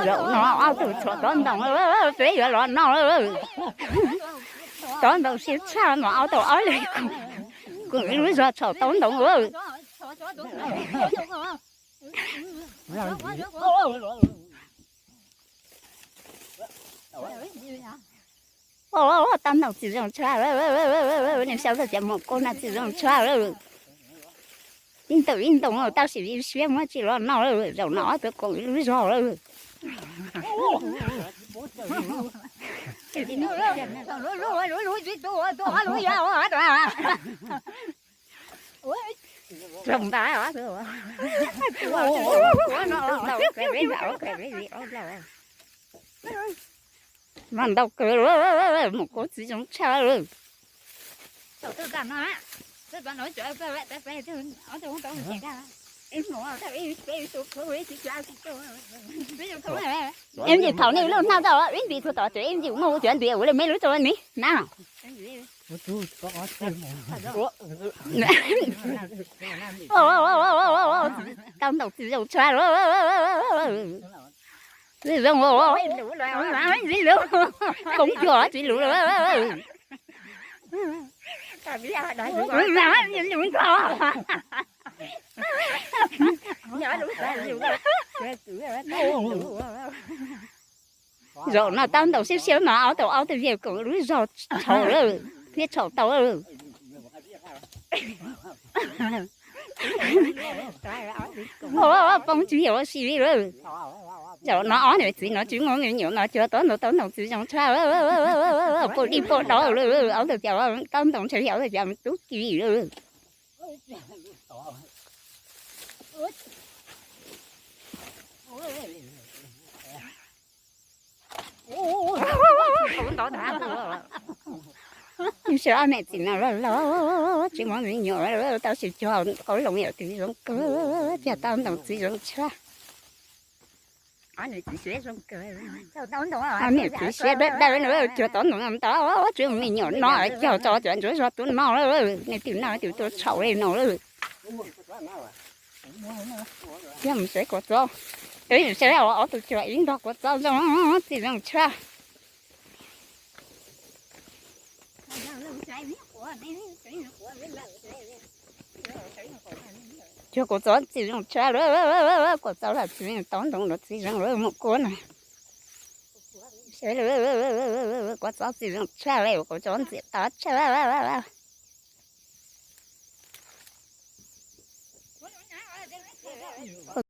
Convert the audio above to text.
Zaum no ob tug tshuav tob ntoos, peb yuav los noj lawm. Tob ntoos siab tshaj mas ob tug ob leeg koom ib lub zog tshau tob ntoos lawm. Tob ntoos txiv zoo tshaj, nws xyaum tau cov mus koj na txiv zoo tshaj. Ib ntawm ib ntoo tab sis vij siab muab tsis los noj lawm, zaum no ob tug koom ib lub zog lawm. Zoo ntag. Mas ntau kawg, mus koj txiv zoo tshaj lawm. Ib ntsis thaum nej lub hnab tau ib ntsis thaum tod ces ib ntsis muaj ua cov ntxiv ua li me lub tau ni na. Tob ntoos txiv zoo tshaj. Txiv zoo, txiv lus, koob cuag txiv lus. Zaum no tob ntoos siab siab mas ob tug ob tug yawg koom lub zog tshau lawm, thiab tshau tau lawm. Poob tsis yog ua si li lawm. Zaum no ob niam txiv no tsis muaj me nyuam mas cuag tob ntoos, tob ntoos txiv zoo tshaj, pom dij pom dov lawm, ob tug cov tob ntoos ntshe yog ob tug cov tub ki lawm. Ntshe ob niam txiv no los los tsis muaj me nyuam, tab sis cuag qoob loo yog txiv zoo kawg, cuag tob ntoos txiv zoo tshaj. Ob niam txiv siab dawb dawb no, cuag tob ntoos ntau tsis muaj me nyuam no, cog tso cov ntsuav zog tuaj noj lawm, nej twb noj twb tuaj tshau li no lawm. Yog mus saib Kua Txob, saib ob tug cuag ib nrog Kua Txob zoo, txiv zoo tshaj. Cuag Kua Txob txiv zoo tshaj, Kua Txob los txiv, tob ntoos los txiv zoo lawm mus koj na. Kua Txob txiv zoo tshaj li, Kua Txob ntxias tob tshaj.